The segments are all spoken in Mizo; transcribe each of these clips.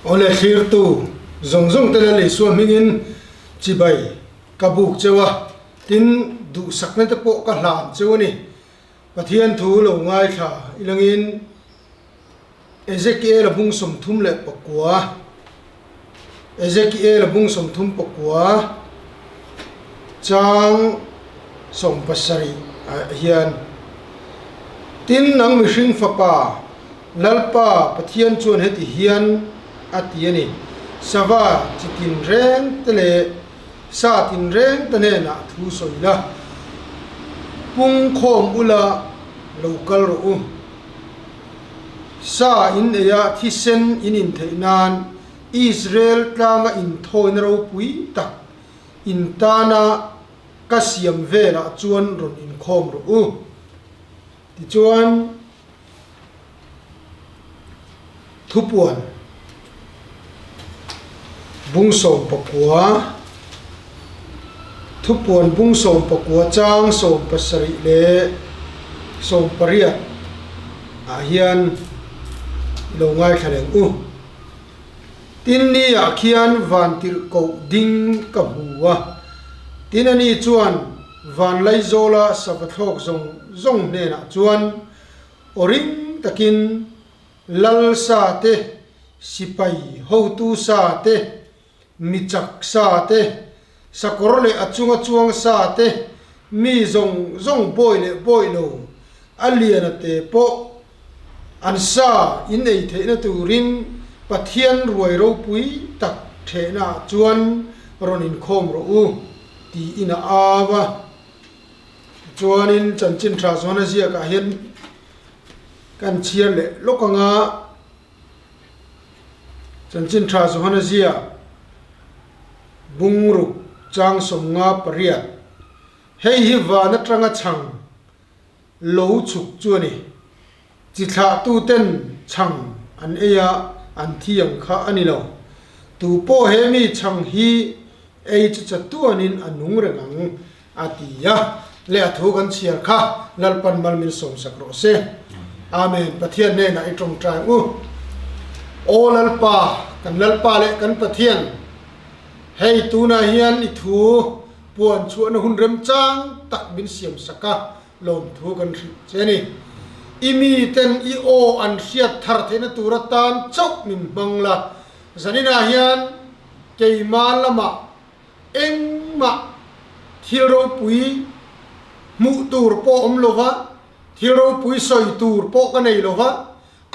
Awle thlirtu zawng zawng te Lal Isua hmingin chibai ka buk cheu a, tin duhsakna te pawh ka hlan cheu a ni. Pathian thu lo ngaithla ilangin Ezekiel-a bung 39, Ezekiel-a bung 34 chang 70 ah hian, Tin, nang mihring fapa, Lalpa Pathian chuan heti hian a ti a ni, Sava chi tinreng te leh sa tinreng te hnenah thu sawi la, pungkhawm ula lo kal rawh u. Sa in eia thisen in intheih nan Israel tlanga inthawina ropui tak in tana ka siam velah chuan rawn inkhawm rawh u. Tichuan, Thupuan bung 19, Thupuan bung 19 chang 70 leh 80 ah hian i lo ngaithla reng u. Tin ni ah khian van tirhkoh ding ka hmu a, tin ani chuan van Laizawla sava thlawk zawng zawng hnenah chuan Aw ring takin lal sa te, sipai hotu sa te, mi chak sa te, sakawr leh a chunga chuang sa te, mi zawng zawng bawi leh bawi lo, a liana te pawh an sa in ei theihna turin Pathian ruai ropui tak thehnaah chuan rawn inkhawm rawh u, tiin a au a. Tichuanin chanchin tha chuan a ziakah hian kan chhiar leh lawk ang a, chanchin tha chuan a ziak bungruk chang 58, hei hi van atanga chhang lo chhuk chu a ni. Chi thlahtuten chhang an ei a, an thi ang kha a ni lo. Tu pawh he mi chhang hi ei chu chatuanin a nung reng ang, a ti a. Leh a thu kan chhiar kha Lalpan mal min sawmsak rawh se. Amen. Pathian hnenah i tawngtai ang u. Aw Lalpa, kan Lalpa leh kan Pathian, hei tunah hian i thu puan chhuahna hun remchang tak min siamsak a, Lawmthu kan hrilh che a ni. I miten i aw an hriat thar theihna tur atan chauh min hmang la. Zaninah hian keima lamah engmah thil ropui hmuh tur pawh awm lo va, thil ropui sawi tur pawh ka nei lo va,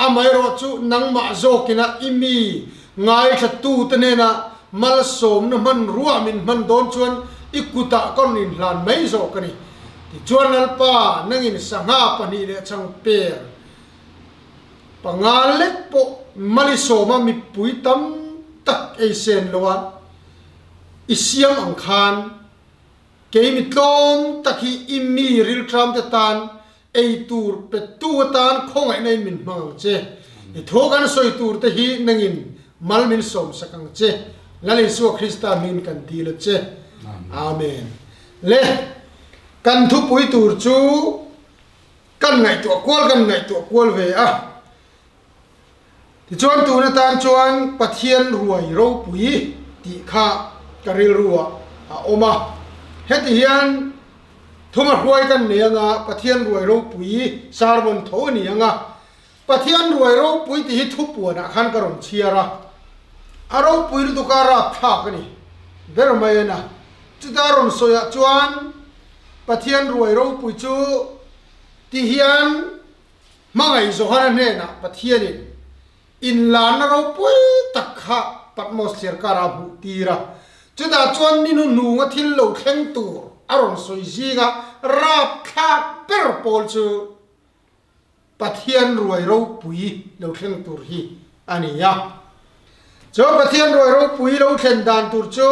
amaherawhchu nangmah zawkina i mi ngaithlatute hnena malsawmna hmanrua min hman dawn chuan i kutah ka rawn inhlan mai zawk a ni. Tichuan Lalpa, nangin sangha pahnih leh chhang per panga lek pawh malisawma mipui tam tak ei sen loa i siam ang khan kei mi tlawm tak hi i mi rilṭamte tan Ei tur pettu atan khawngaihna in min hmang ang che. I thu kan sawi tur te hi nangin mal min sawmsak ang che. Lal Isua Krista hmingin kan dil a che. Amen. Le, kan thupui tur chu kan ngaihtuah kual kan ngaihtuah kual ve a. Tichuan tun atan chuan Pathian ruai ropui tih kha ka rilru ah a awm a. Heti hian thuma hruai kan nei anga Pathian ruai ropui sermon tho a ni anga Pathian ruai ropui tih hi thupuan ah khan ka rawn chhiar a. A ropui lutuk a rapthlak a ni ber mai a na. Chuta rawn sawi ah chuan Pathian ruai ropui chu ti hian Hmangaih Johana hnenah Pathianin inlarna ropui tak kha Patmos thliarkar ah hmuh tir a, chutah chuan ni hnuhnunga thil lo thleng tur a rawn sawi zinga rapthlak ber pawl chu Pathian ruai ropui lo thleng tur hi a ni a. Chuan Pathian ruai ropui lo thlen dan tur chu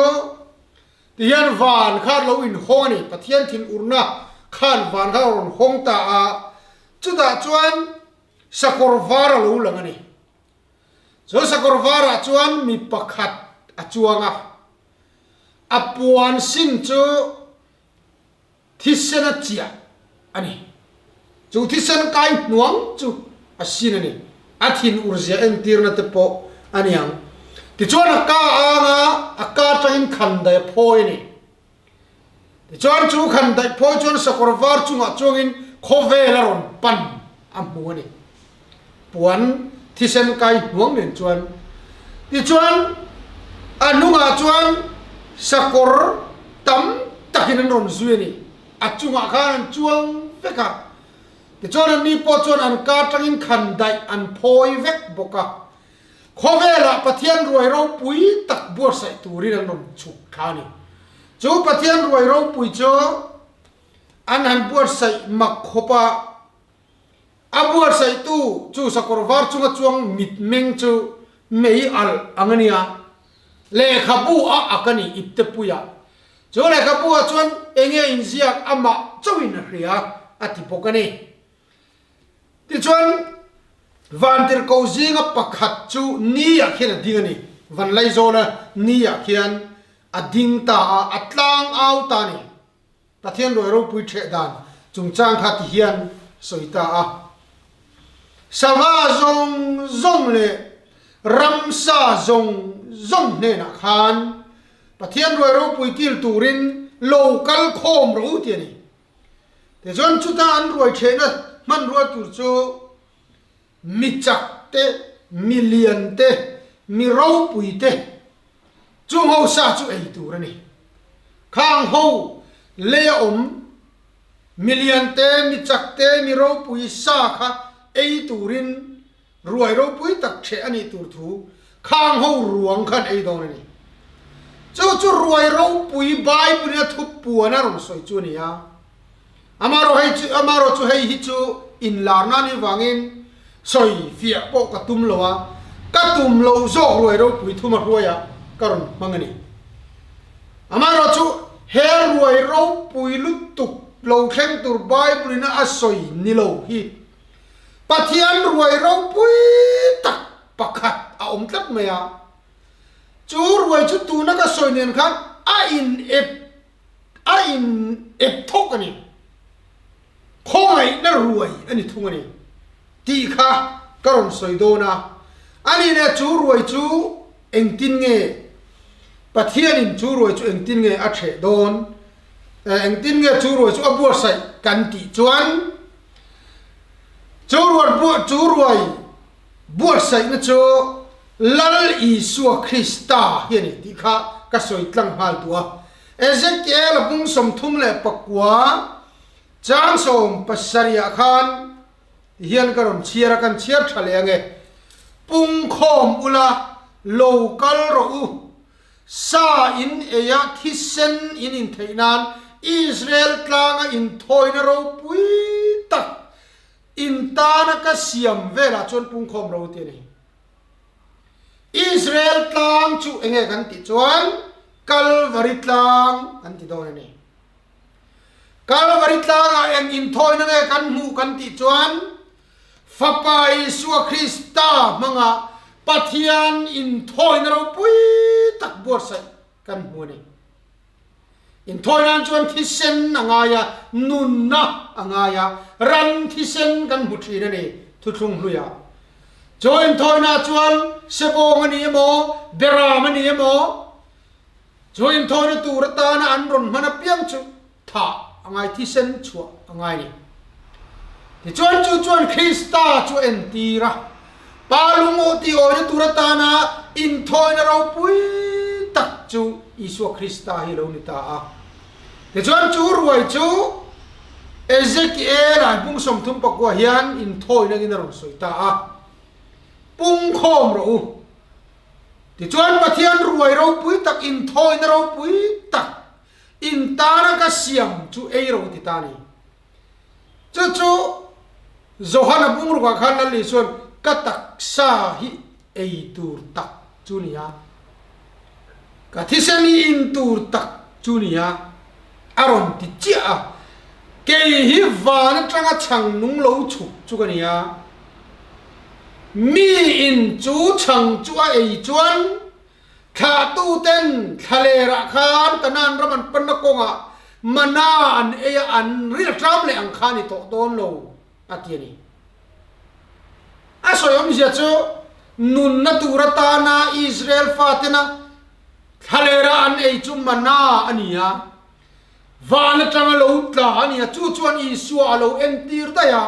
Tihian van kha lo inhawng a ni, Pathian thinurna khan van kha a rawn hawng ta a, chutah chuan sakawr var a lo lang a ni. Chu sakawr varah chuan mi pakhat a chuang a, a puan sin chu Thisen a chiah a ni. Chu thisen kai hnuang chu a sin a ni. A thin urzia entirna te pawh a ni ang. Tichuan a ka ang a, a ka atangin khandaih a phawi a ni. Tichuan chu khandaih phawi chuan sakawr var chungah chuangin khawvel a rawn pan a hmu a ni. Puan thisen kai hnuang nen chuan. Tichuan a hnungah chuan sakawr tam takin an rawn zui a ni. A chungah khan an chuang vek a. Tichuan anni pawh chuan an ka atangin khandaih an phawi vek bawk a. Khawvelah Pathian ruai ropui tak buatsaih turin an rawn chhuk thla a ni. Chu Pathian ruai ropui chu an han buatsaih mak khawp a, a buatsaihtu chu sakawr var chunga chuang mitmeng chu mei alh ang a nia, lehkhabu a ak a ni iptepuia. Chu lehkhabu ah chuan enge inziak amah chauhin a hria a ti bawk a ni. Tichuan, vantirhkoh zinga pakhat chu ni-ah khian a ding a ni. Vanlaizawla ni-ah khian a ding ta a, a tlang au ta a ni. Pathian ruai ropui ṭheh dan chungchang kha ti hian sawi ta a. Sava zawng zawng leh ramsa zawng zawng hnenah khan Pathian ruai ropui kil turin lo kal khawm rawh u ti a ni. Tichuan chuta an ruai ṭhehna hmanrua tur chu mi chak te, mi lian te, mi ropui te chung ho sa chu ei tur a ni. Khang ho leia awm mi lian te, mi chak te, mi ropui sa kha ei turin Ruai ropui tak ṭheh a nih tur thu khang ho ruang khan ei dawn a ni. Chu chu ruai ropui Bible-in a thup puan a rawn sawi chu a ni a. Amarawh hei chu amarawh chu hei hi chu inlarna a nih vangin sawi fiah pawh ka tum lo a, ka tum loh zawk ruai ropui thuma hruaiah ka rawn hmang a ni. Amarawh chu he ruai ropui lutuk lo thleng tur Bible-in a sawi ni lo hi Pathian ruai ropui tak pakhat a awm tlat mai a, chu ruai chu tuna ka sawi nen khan a in ep a in ep thawk a ni, khawngaihna ruai a ni thung a ni tih kha ka rawn sawi dawn a, a ni leh chu ruai chu engtin nge Pathianin chu ruai chu engtin nge a ṭheh dawn, engtin nge chu ruai chu a buatsaih kan tih chuan. Chu ruat buah chu ruai buatsaihna chu Lal Isua Krista hi a ni tih kha ka sawi tlang nghal duh a. Ezekiel a bung 34 chang 70 ah khan ti hian ka rawn chhiar a, kan chhiar tha leh ange. Pungkhawm ula lo kal rawh u, Sa in ei a thisen in intheih nan Israel tlanga inthawina ropui tak in tana ka siam velah chuan pungkhawm ro ti a ni. Israel tlang chu enge kan tih chuan Kalvari tlang kan ti dawn a ni. Kalvari tlangah eng inthawina nge kan hmuh kan tih chuan Fapa Isua Krista hmanga Pathian inthawina ropui tak buatsaih kan hmu a ni. Inthawi nan chuan thisen a ngai a, nunna a ngai a, ran thisen kan hmu thin a ni thuthlung hluiah. Chu inthawina chuan sebawng a ni emaw, beram a ni emaw, chu inthawina tur atana an rawn hman apiang chu Thah a ngai thisen chhuah a ngai ni. Tichuan chu chuan Krista chu a entir a, Pa lungaw tih awina tur atana inthawina ropui tak chu Isua Krista hi a lo ni ta a. Tichuan chu ruai chu Ezekiel-a bung 39 hian inthawina angin a rawn sawi ta a, Pungkhawm rawh u. Tichuan Pathian ruai ropui tak inthawina ropui tak In tana ka siam chu ei ro ti ta ni. Chu chu Johana bungrukah khan Lal Isua'n ka taksa hi ei tur tak chu ni a, ka thisen hi in tur tak chu ni a, a rawn ti chiah a. Kei hi van atanga chhang nung lo chhuk chu ka ni a, mi in chu chhang chu a ei chuan Thlahtuten thlalerah khan Kanaan ram an panna kawngah mana an ei a, an rilhram leh ang kha a ni tawh dawn lo, a ti a ni. A sawi awmzia chu Nunna tur atana Israel fatena thlalera an ei chu mana a ni a, van atanga lo tla a ni a, chu chuan Isua a lo entir daih a.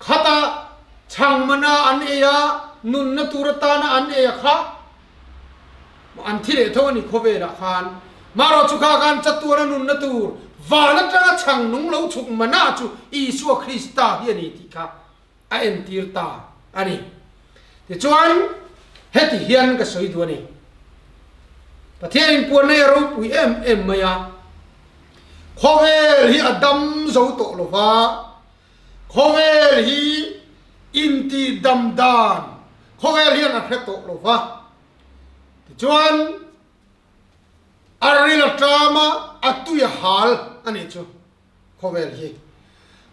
Khata chhang mana an ei a, nunna tur atana an ei a kha an thi leh tho a ni khawvelah khan. Marawh chu kha khan chatuana nunna tur van atanga chhang nung lo chhuk mana chu Isua Krista hi a ni tih kha a entir ta a ni. Tichuan, heti hian ka sawi duh a ni. Pathian inpuanna hi a ropui em em mai a, khawvel hi a dam zo tawh lo va, khawvel hi intihdam dan khawvel hian a hre tawh lo va. Tichuan, a ril a ṭam a, a tui a hal a nih chu. Khawvel hi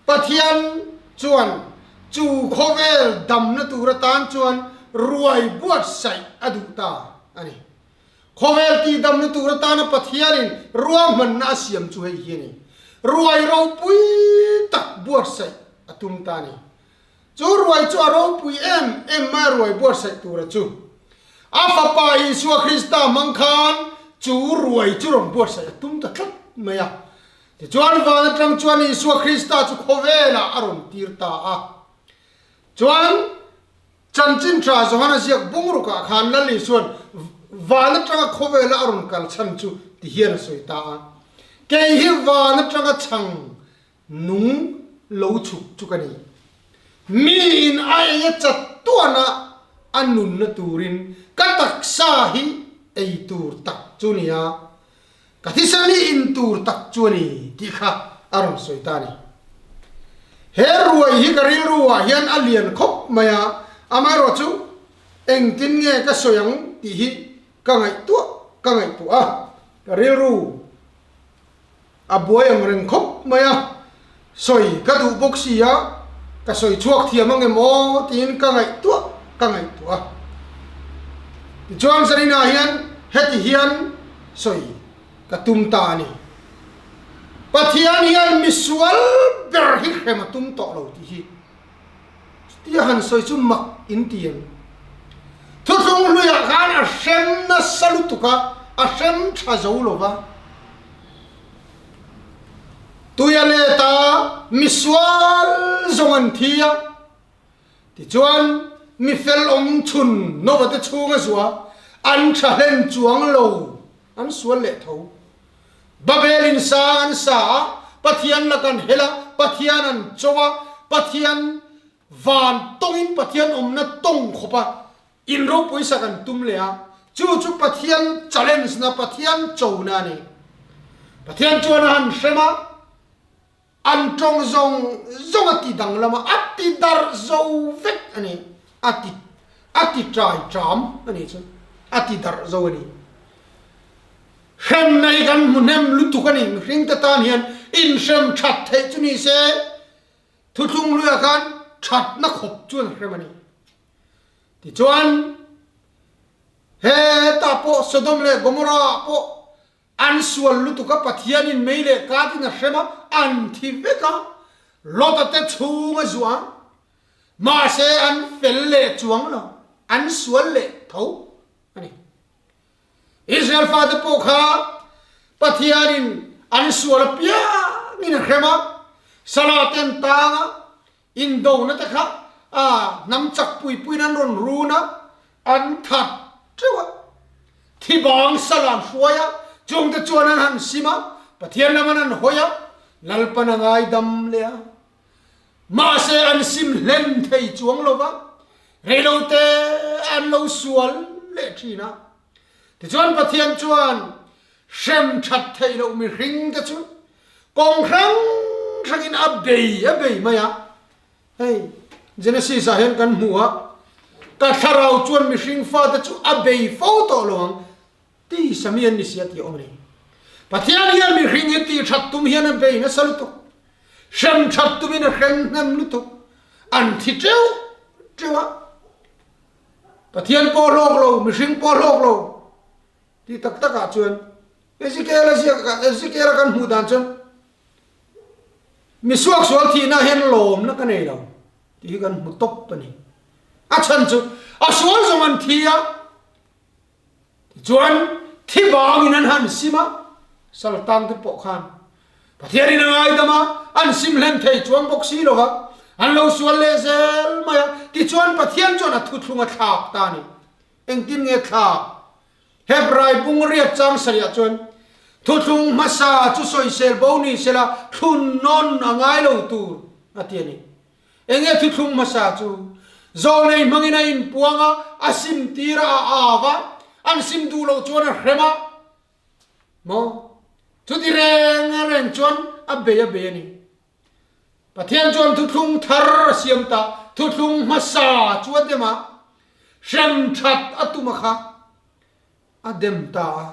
Pathian chuan chu khawvel damna tur atan chuan ruai buatsaih a duh ta a ni. Khawvel tihdamna tur atana Pathianin ruahmanna a siam chu hei hi a ni. Ruai ropui tak buatsaih a tum ta a ni. Chu ruai chu a ropui em em mai a ruai buatsaih tura chu. A Fapa Isua Krista hmang khan chu ruai chu rawn buatsaih a tum ta tlat mai a. Tichuan van atang chuan Isua Krista chu khawvelah a rawn tir ta a. Chuan Chanchin Tha Johana ziak bungrukah khan Lal Isua'n van atanga khawvela a rawn kal chhan chu ti hian a sawi ta a, Kei hi van atanga chhang Nung lo chhuk chu ka ni. Miin a ei a chat tuana a nunna turin ka taksa hi ei tur tak chu nia, ka thisen hi in tur tak chu a ni tih kha a rawn sawi ta a ni. He ruai hi ka rilru ah hian a lian khawp mai a, amaherawh chu engtin nge ka sawi ang tih hi ka ngaihtuah ka ngaihtuah a, ka rilru A buai ang reng khawp mai a, sawi ka duh bawk si a, ka sawi chhuak thiam ang em aw tiin ka ngaihtuah ka ngaihtuah a. Tichuan Zarina hian heti hian sawi ka tum ta a ni. Pathian hian misual ber hi hrem a tum tawh lo tih hi. Chutia han sawi chu mak in ti em? Thuthlung hluiah khan a hrem nasa lutuk a, a hrem tha zo lo va. Tuia let a, misual zawng an thi a. Tichuan, mi fel awm chhun Nova te chhunga zuah an tha hlen chuang lo, an sual leh tho. Babel in sang an sa a, Pathian lak an hel a, Pathian an cho a, Pathian van tawngin Pathian awmna tawng khawp a in ropui sak an tum leh a, chu chu Pathian challenge na, Pathian cho na a ni. Pathian chuan a han hrem a. An tawng zawng zawng a ti danglam a, a ti darh zo vek a ni. A ti a ti ṭai ṭam a nih chu, a ti darh zo a ni. Hremna hi kan hmu hnem lutuk a ni, mihringte tan hian inhrem ṭhat theih chu ni se, thuthlung hluiah khan ṭhatna khawp chuan a hrem a ni. Tichuan, hetah pawh Sodom leh Gomorrah-ah pawh An sual lutuk a, Pathianin mei leh katin a hrem a, an thi vek a, Lota te chhung a zuah a, mahse an fel leh chuang lo, an sual leh tho a ni. Israel fate pawh kha Pathianin an sual apiangin a hrem a, Salah te an tang a, Indona te kha a hnam chak pui puiin an rawn run a, an that teuh a, thibang sal an hruai a, chungte chuan an han sim a, Pathian lam an han hawi a, Lalpan a ngaidam leh a. Mahse an sim hlen thei chuang lo va, reilote an lo sual leh thin a. Tichuan Pathian chuan hrem that theih loh mihringte chu Kawng hrang hrangin a bei a bei mai a. Hei Genesis ah hian kan hmu a, ka thlarau chuan mihring fate chu a bei fo tawh lo ang ti sami an ni si a tih a awm a ni. Pathian hian mihring hi tih that tum hian a bei nasa lutuk, hrem that tumin a hrem hnem lutuk, an thi teuh teuh a. Pathian pawh hlawk lo, mihring pawh hlawk lo tih tak takah chuan Ezekiel a ziak ah Ezekiel a kan hmuh dan chuan mi suaksual thihna hian lawmna ka nei lo tih hi kan hmu tawp a ni. A chhan chu a sual zawng an thi a, tichuan thi bangin an han sim a, Saltang te pawh khan Pathianin a ngaidam a, an sim hlen thei chuang bawk si lo va, an lo sual leh zel mai a, tichuan Pathian chuan a thuthlung a thlak ta a ni. Engtin nge thlak? Hebrai bung riat chang sarih chuan, Thuthlung hmasa chu sawisel bo ni sela thlun nawn a ngai lo tur, a ti a ni. Enge thuthlung hmasa chu? Zawlnei hmangin a inpuang a, a sim tir a, a av a, an sim duh loh chuan a hrem a. Maw? Chuti reng reng chuan a bei a bei a ni. Pathian chuan thuthlung thar a siam ta, thuthlung hmasa chu a dem a, hrem that a tum a kha a dem ta a.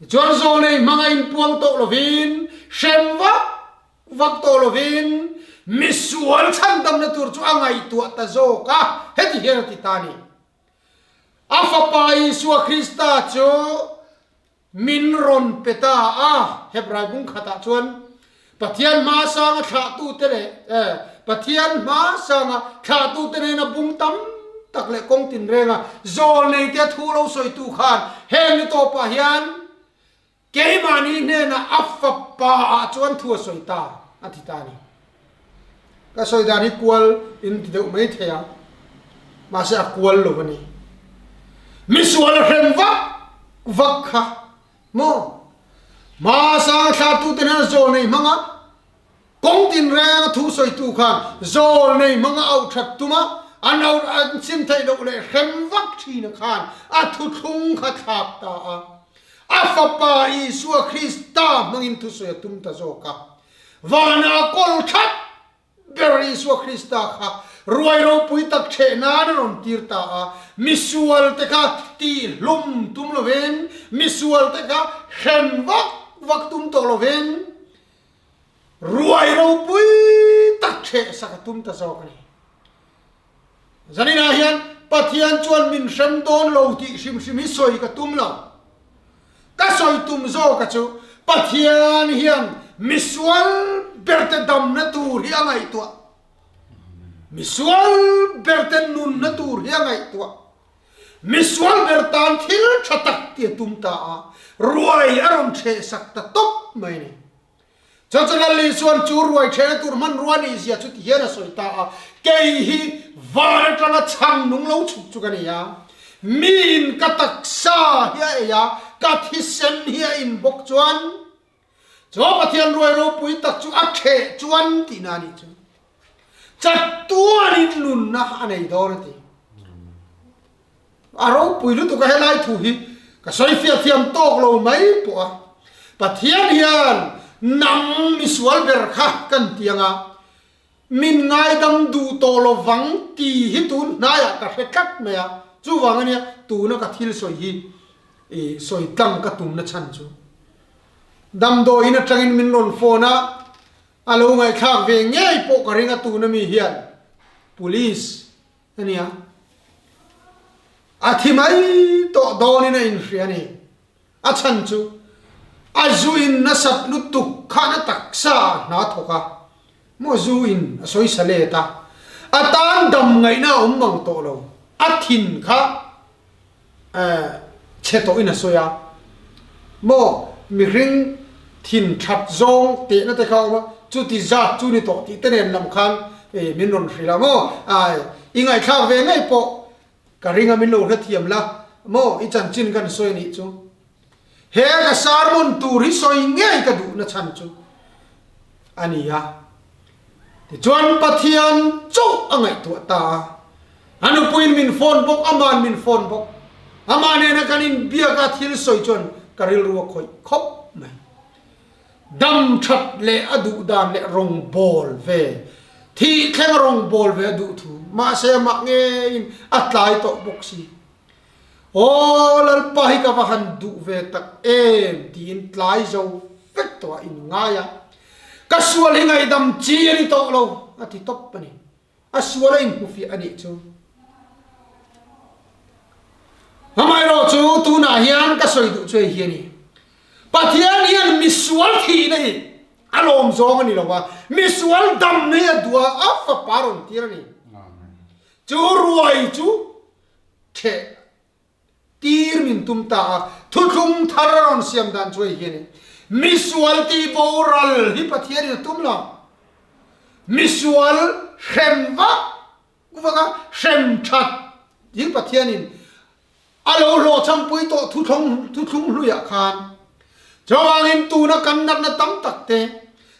Tichuan zawlnei hmanga inpuang tawh lovin, hrem vak vak tawh lovin, misual chhandamna tur chu a ngaihtuah ta zawk a, heti hian a ti ta a ni. A Fapa Isua Krista chu Min rawn pe ta a, Hebrai bung khatah chuan Pathian hmasanga thlahtute leh Pathian hmasanga thlahtute nena bung tam tak leh kawng tinrenga zawlneite a thu lo sawitu khan heng ni tawpah hian keimahni hnenah a fapa ah chuan thu a sawi ta a ti ta a ni. Ka sawi dan hi kual in ti deuh mai thei a, mahse a kual lo a ni. Misual a hrem vak vak kha maw? Hmasang thlahtute hian zawl nei hmang a, kawng tinreng a thu sawitu khan zawl nei hmang a auh that tum a, an auh an chim theih loh leh hrem vak thin a khan a thuthlung kha thlak ta a, a fapa Isua Krista hmangin thusawi a tum ta zawk a. Vana kawl that ber Isua Krista kha ruai ropui tak ṭheh nan a rawn tir ta a, misual te kha tihhlum tum lovin, misual te kha hrem vak vak tum tawh lovin, ruai ropui tak ṭheh sak a tum ta zawk a ni. Zaninah hian Pathian chuan min hrem dawn lo tih hrim hrim hi sawi ka tum lo. Ka sawi tum zawka chu Pathian hian misual berte damna tur hi a ngaihtuah. Misual berte nunna tur hi a ngaihtuah. Misual ber tan thil tha tak ti a tum ta a, ruai a rawn ṭhehsak ta tawp mai a ni. Chawchawlh Li chuan chu ruai ṭhehna tur hmanrua nih zia chu ti hian a sawi ta a, Kei hi van aṭanga chhang nung lo chhuk chu ka ni a, miin ka taksa hi a ei a, ka thisen hi a in bawk chuan chu Pathian ruai ropui tak chu a ṭheh chuan tihna a nih chu. Chatuanin nunna a nei dawn a ti. A ropui lutuk a helai thu hi ka sawi fiah thiam tawk lo mai pawh a, Pathian hian nang misual ber kha kan ti anga min ngaidam duh tawh lo vang ti hi tun hnaiah ka hre tlat mai a, chuvang ania tuna ka thil sawi hi i sawi tlang ka tumna chhan chu damdawiin atangin min rawn phone a, a lo ngaihthlak ve ngei pawh ka ring a tuna mi hian police A nia. A thi mai tawh dawnin a inhria a ni. A chhan chu a zu in nasat lutuk khan a taksa ah hna thawk a, maw zu in a sawisa let a, a tan dam ngaihna a awm mang tawh lo. A thin kha chhe tawhin a sawi a, maw mihring thin that zawng tehna te kha a awm a, chuti zat chu ni tawh tih te nen lam khan min rawn hrilh a maw, i ngaihthlak ve ngei pawh ka ring a min lo hrethiam la maw i chanchin kan sawi a nih chu. He ka sermon tur hi sawi ngei ka duhna chhan chu a ni a. Tichuan Pathian chauh a ngaihtuah ta a. A nupuiin min phone bawk, ama'n min phone bawk. Amah nena kan inbiak a thil sawi chuan ka rilru a khawih khawp mai. Dam that leh a duh dan leh rawngbawl ve, thih thleng a rawngbawl ve a duh thu, mahse amah ngeiin a tlai tawh bawk si. Aw Lalpa hi ka va han duh ve tak em tiin tlai zo vek tawh a in ngai a, ka sual hi ngaihdam chi a ni tawh lo a ti tawp a ni. A sual a inhmufiah a nih chu. Amaherawh chu tunah hian ka sawi duh chu hei hi a ni. Pathian hian misual thihna hi a lawm zawng a ni lo va, misual damna hi a duh a, a fapa rawn tir a ni. Chu ruai chu ṭheh tir min tum ta a, thuthlung thar a rawn siam dan chu hei hi a ni. Misual tih boral hi Pathianin a tum lo. Misual hrem vak vak a, hrem that hi Pathianin A lo hlawhchhampui tawh thuthlung thuthlung hluiah khan chuvangin tuna kan natna tam tak te,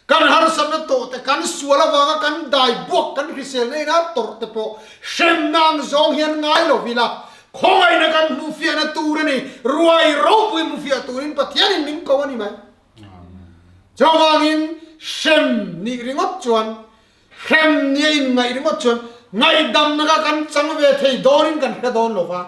kan harsatna tawh te, kan sual avanga kan dai buak kan hriselna ina tawrh te pawh hremna ang zawng hian ngai lo ila, khawngaihna kan hmuhfiahna tur a ni, ruai ropui hmuhfiah turin Pathianin min ko a ni mai. Chuvangin hrem nih ringawt chuan Hrem nia inngaih ringawt chuan ngaihdamna kha kan chang ve thei dawnin kan hre dawn lo va.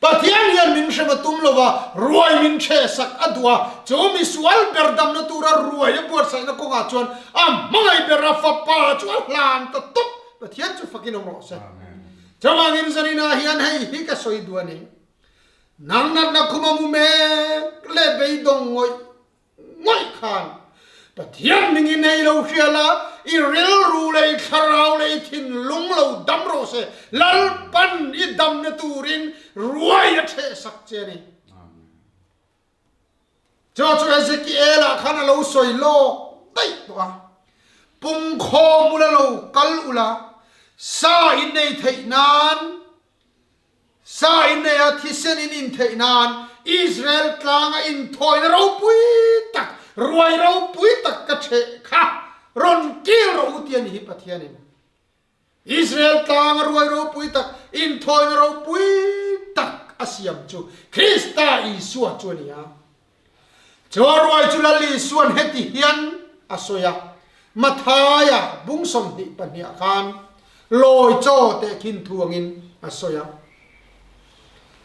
Pathian hian min hrem a tum lo va, ruai min ṭhehsak a duh a, chu misual ber damna tura ruai a buatsaihna kawngah chuan a hmangaih ber a fapa chu a hlan ta tawp. Pathian chu fakin awm rawh se. Chuvangin zaninah hian hei hi ka sawi duh a ni. Nang natna khum a mu mek leh beidawng ngawih Ngawih khan Pathian hming i nei lo hria la, i rilru leh i thlarau leh i thinlung lo dam rawh se, Lalpan i damna turin ruai a ṭhehsak che a ni. Chu chu Ezekiel-ah khan a lo sawi lawk daih tawh a, Pungkhawm ula lo kal ula, sa i nei theih nan Sa in nei a, thisen in in theih nan Israel tlanga inthawina ropui tak, ruai ropui tak ka ṭheh kha rawn kil rawh u ti a ni hi Pathianin. Israel tlanga ruai ropui tak, inthawina ropui tak a siam chu Krista Isua chu a ni a. Chu ruai chu Lal Isua'n heti hian a sawi a, Mathaia bung 22 ah khan lawi chaw teh khin thu angin a sawi a.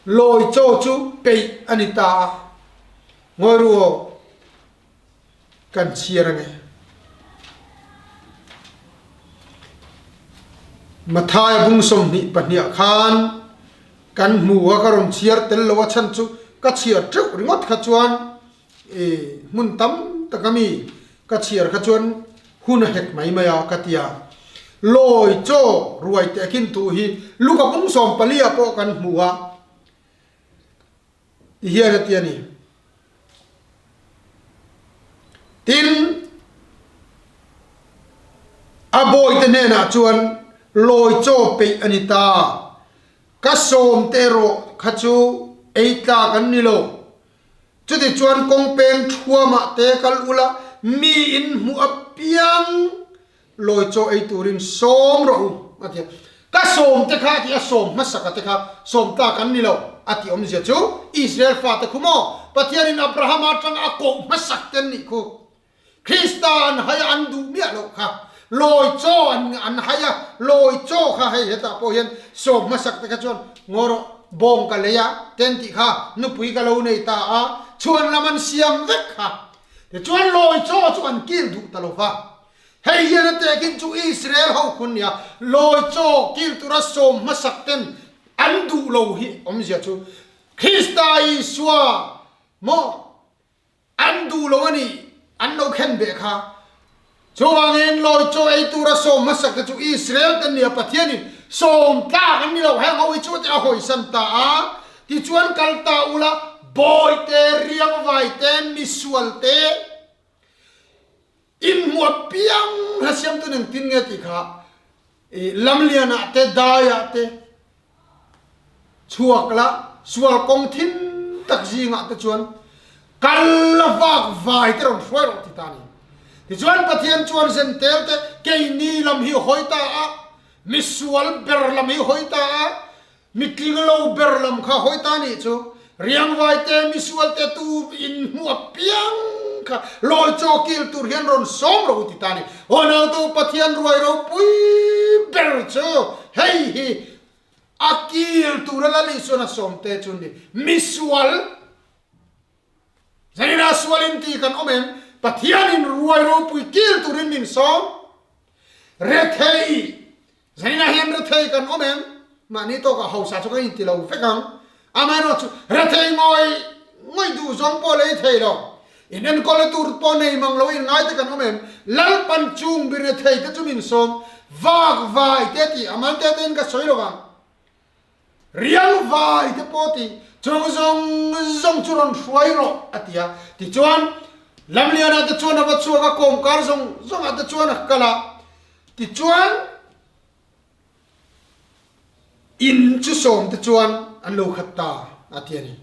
Lawi chaw chu peih a ni ta a, ngawi ru aw, kan chhiar ange. Mathaia bung 22 ah khan Kan hmu a ka rawn chhiar tel lo a chhan chu ka chhiar teuh ringawt kha chuan i hmun tam tak a mi ka chhiar kha chuan hun a hek mai mai a ka ti a. Lawi chaw ruai teh khin thu hi Luka pung 14 ah pawh kan hmu a ti hian a ti a ni. Tin, a bawite hnenah chuan lawi chaw peih a ni ta. Ka sawm te erawh kha chu ei tlak an ni lo. Chutichuan kawng peng thuamah te kal ula, mi in hmuh apiang lawi chaw ei turin sawm rawh u, a ti a. Ka sawm te kha a ti a, sawm hmasaka te kha sawm tlak an ni lo, a tih awmzia chu Israel fate khu maw? Pathianin Abrahama atanga a koh hmasak te an nih khu. Krista an hai a, an duh miah loh kha. Lawi chaw an an hai a, lawi chaw kha hei hetah pawh hian sawm hmasak te kha chuan ngaw rawh, bawng ka lei a, ten tih kha nupui ka lo nei ta a, chhuan lam an siam vek kha. Tichuan lawi chaw chu an kil duh ta lo va. Hei hian a tehkhin chu Israel ho khun nia, lawi chaw kil tura sawm hmasak ten an duh lo hi awmzia chu Krista Isua maw? An duh lo a ni, an lo khen beh kha. Chuvangin lawi chaw ei tura sawm hmasak te chu Israel te nia Pathianin sawm tlak an ni lo, heng ho hi chu te a hawisan ta a, tichuan kal ta ula, bawi te, riangvai te, misual te, inhmuh apiang hla siamtu nen tin nge tih kha i lamlianah te, daiah te, Chhuak la, sual kawng thin tak zingah te chuan kal la vak vai te rawn hruai rawh ti ta a ni. Tichuan Pathian chuan zentel te keini lam hi hawi ta a, misual ber lam hi hawi ta a, mitling lo ber lam kha hawi ta a nih chu. Riangvai te, misual te tu in hmuh apiang kha lawi chaw kil tur hian rawn sawm rawh u ti ta a ni. Aw nautu Pathian ruai ropui ber chu hei hi A kil tura Lal Isuan a sawm te chu ni. Misual, Zaninah sual in ti kan awm em? Pathianin ruai ropui kil turin min sawm. Rethei, Zaninah hian rethei kan awm em? Mahni tawkah hausa chu kan inti lo vek ang. Amaherawhchu, rethei ngawih ngawih duh zawng pawh lei thei lo. In enkawlna tur pawh nei mang lo in ngai te kan awm em? Lalpan chung bir rethei te chu min sawm. Vak vai te a ti, a mal te tein ka sawi lo vang. Riang vai te pawh a ti, chung zawng zawng chu rawn hruai rawh a ti a. Tichuan, Lamlianah te chuan a va chhuak a, kawmkar zawng zawngah te chuan a kal a. Tichuan, In chu sawm te chuan an lo khat ta a ti a ni.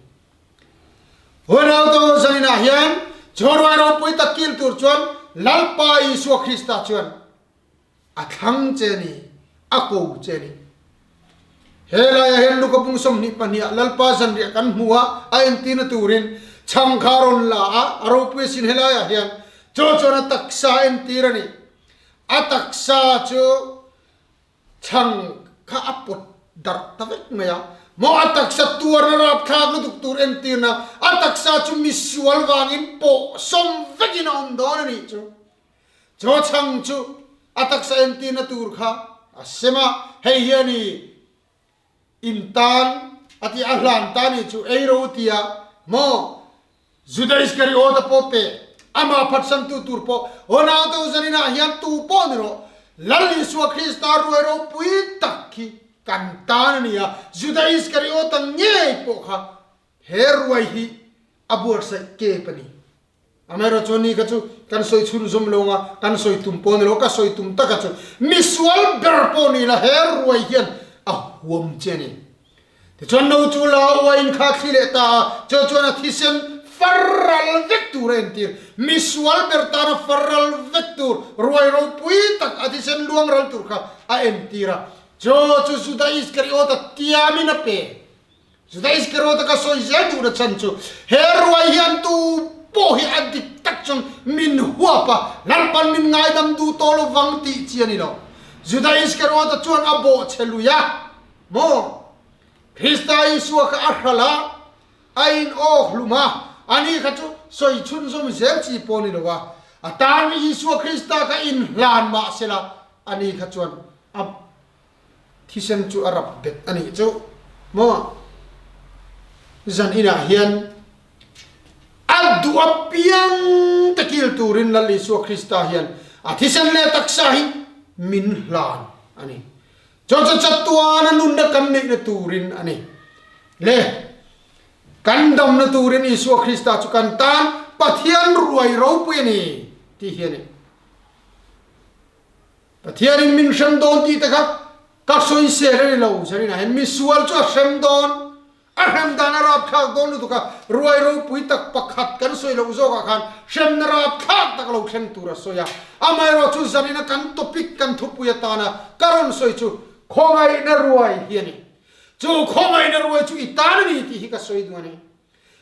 Huanauto zaninah hian chhawrhuai ropui tak kil tur chuan Lalpa Isua Krista chuan a thlang che a ni, a ko che a ni. He laiah hian Luka bung 22 ah Lalpa zanriah kan hmu a, a entirna turin chhang kha a rawn la a, a ropui asin he laiah hian chu chuan a taksa entir a ni. A taksa chu Chhang kha a pawt darh ta vek mai a, maw a taksa tuarna rapthlak lutuk tur entirna, a taksa chu misual vangin pawh sawm vekin a awm dawn a nih chu. Chaw chhang chu a taksa entirna tur kha a sem a, hei hian i in tan a ti a hlan ta nih chu ei ro tia maw Juda Iskariota pawh pe amah phatsantu tur pawh Ronaldo zaninah hian tu pawh ni rawh Lal Isua Krista ruai ropui tak hi kan tan a ni a, Juda Iskariota ngei pawh kha he ruai hi a buatsaih kep a ni. Amaherawhchu chu ni kha chu kan sawi chhunzawm lo anga kan sawi tum pawh ni lo, ka sawi tum taka chu misual ber pawh ni la he ruai hian a huam che a ni. Tichuan no chu la uain kha a thli leh ta a, chu chuan a thisen far ral vek tur a entir. Misual ber tana far ral vek tur ruai ropui tak a thisen luang ral tur kha a entir a, chu chu Juda Iskariota tiamin a pe. Juda Iskariota ka sawi zel duhna chhan chu he ruai hian tu pawh hi a dik tak chuan min huap a, Lalpan min ngaidam duh tawh lo vang tih chi a ni lo. Juda Iskariota chuan a bawhchhe lui a. Maw? Krista Isua kha a hralh a, a in awk hlum a, ani kha chu sawi chhunzawm zel chi pawh ni lo a, a tan Isua Krista kha in hlan mah sela, ani kha chuan a thisen chu a rap bet a nih chu. Maw? Zan inah hian a duh apiang te kil turin Lal Isua Krista hian a thisen leh taksa hi min hlan a ni. Chu chu chatuana nunna kan neihna turin a ni. Le, kan damna turin Isua Krista chu kan tan Pathian ruai ropui a ni tih hi a ni. Pathianin min hrem dawn tih te kha ka sawisel a ni lo, Zarina hian misual chu a hrem dawn. A hrem dan a rapthlak dawn lutuk a, ruai ropui tak pakhat kan sawi loh zawkah khan hremna rapthlak tak lo thleng tur a sawi a. Amaherawh chu zanina kan topic kan thupui atana ka rawn sawi chu khawngaihna ruai hi a ni. Chu khawngaihna ruai chu i tan a ni tih hi ka sawi duh a ni.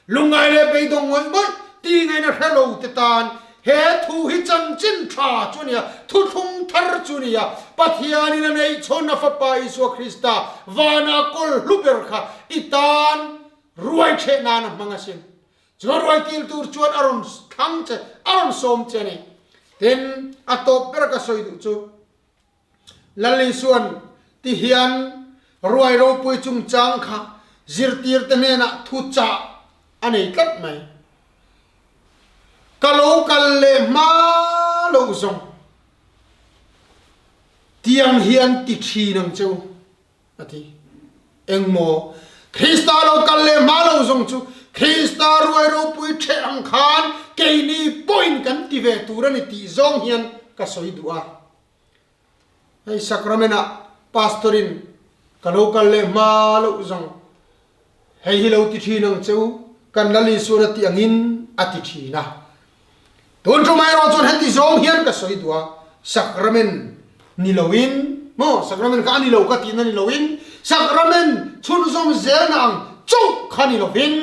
Lungngai leh beidawng ngawih ngawih ti ngaihna hre lo te tan he thu hi chanchin tha chu a ni a, thuthlung thar chu a ni a, Pathianin a neih chhawn a Fapa Isua Krista vana kawl hlu ber kha i tan ruai ṭheh nan a hmang asin. Chu ruai kil tur chuan a rawn thlang che, a rawn sawm che a ni. Tin, a tawp ber ka sawi duh chu, Lal Isua'n ti hian ruai ropui chungchang kha zirtirte hnenah thuchah a nei tlat mai. Ka lo kal leh hma loh zawng tiang hian ti thin ang che u, a ti. Engmaw? Krista lo kal leh hma lo zawng chu Krista ruai ropui ṭheh ang khan keini pawhin kan ti ve tur a ni tih zawng hian ka sawi duh a. Hei Sacrament ah Pastor in ka lo kal leh hma loh zawng hei hi lo ti thin ang che u, kan Lal Isuan a ti angin a ti thin a. Tun ṭum erawh chuan heti zawng hian ka sawi duh a, Sacrament ni loin maw, Sacrament kha a ni lo ka tihna ni loin, Sacrament chhunzawm zelna ang chauh kha ni lovin,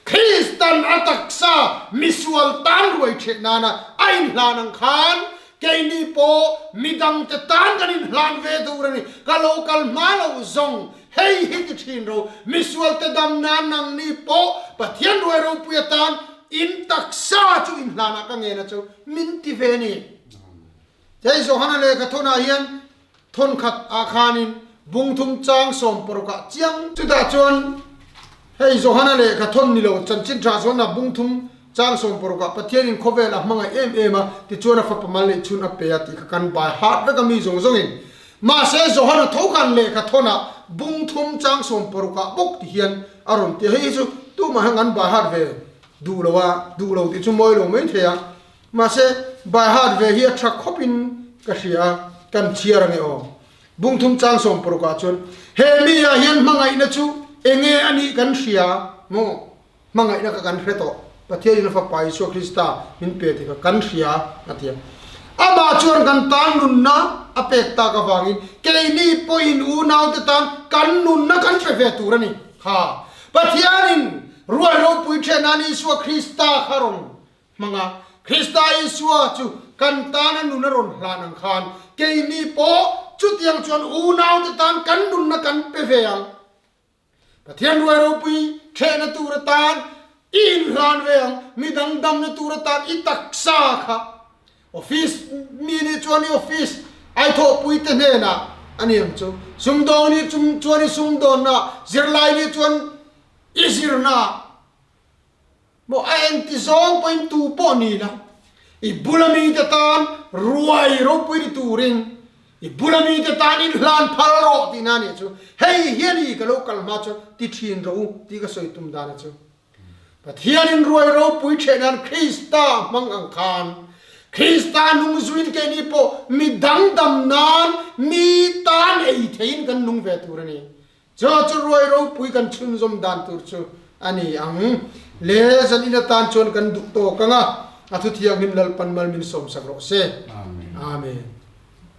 Kristan a taksa misual tan ruai ṭheh nana a inhlan ang khan Keini pawh midangte tan kan inhlan ve tur a ni. Ka lo kal hma loh zawng hei hi ti thin ro. Misualte dam nan nangni pawh Pathian ruai ropui atan in taksa chu inhlanah ka ngen a chu min ti ve a ni. Hei Johana lehkha thawnah hian Thawnkhat ah khanin bungthum chang 60 ah chiang. Chutah chuan hei Johana lehkha thawn ni lo chanchin tha chuan bungthum chang 60 ah Pathianin khawvel a hmangaih em em a, tichuan a fapa mal neih chhun a pe a tih kha kan bai hat vek a mi zawng zawngin. Mahse Johana tho khan lehkha thawnah bung thum chang 60 ah bawk ti hian a rawn ti a, hei hi chu tumah hian kan by heart ve duh lo a, duh lo tih chu mawi lo mai thei a, mahse by heart ve hi a tha khawp in ka hria a, kan chhiar ange aw. Bung thum chang 60 ah chuan he mi ah hian hmangaihna chu enge a nih kan hria maw? Hmangaihna kha kan hre tawh. Pathianin a Fapa Isua Krista min pe tih kha kan hria, a ti a. Amah chuan kan tan nunna a pek tak avangin keini pawhin unaute tan kan nunna kan pe ve tur a ni. Kha Pathianin ruai ropui then nan Isua Krista kha rawn hmang a, Krista Isua chu kan tana nun a rawn hlan ang khan keini pawh chutiang chuan unaute tan kan nunna kan pe ve ang. Pathian ruai ropui thehna tur atan i inhlan ve ang, mi dangdamna tur atan i taksa kha office mi nih chuan i office ai thawhpui te hnenah a ni ang chu, sumdawng nih chuan i sumdawnna, zirlai nih chuan i zirna. Maw a engti zawng pawhin tu pawh ni la, i bula mite tan ruai ropui ni turin i bula mite tan inhlan phal rawh tihna a nih chu. Hei hi a ni ka lo kal hma chuan ti thin rawh u tih ka sawi tum dan a chu. Pathianin ruai ropui theh nan Krista hmang ang khan Krista nung zuin keini pawh mi dangdam nan mi tan ei theiin kan nung ve tur a ni. Chu chu ruai ropui kan chhunzawm dan tur chu a ni ang. Le zan in atan chuan kan duh tawk ang a, a thuthianghlim Lalpan mal min sawmsak rawh se. Amen.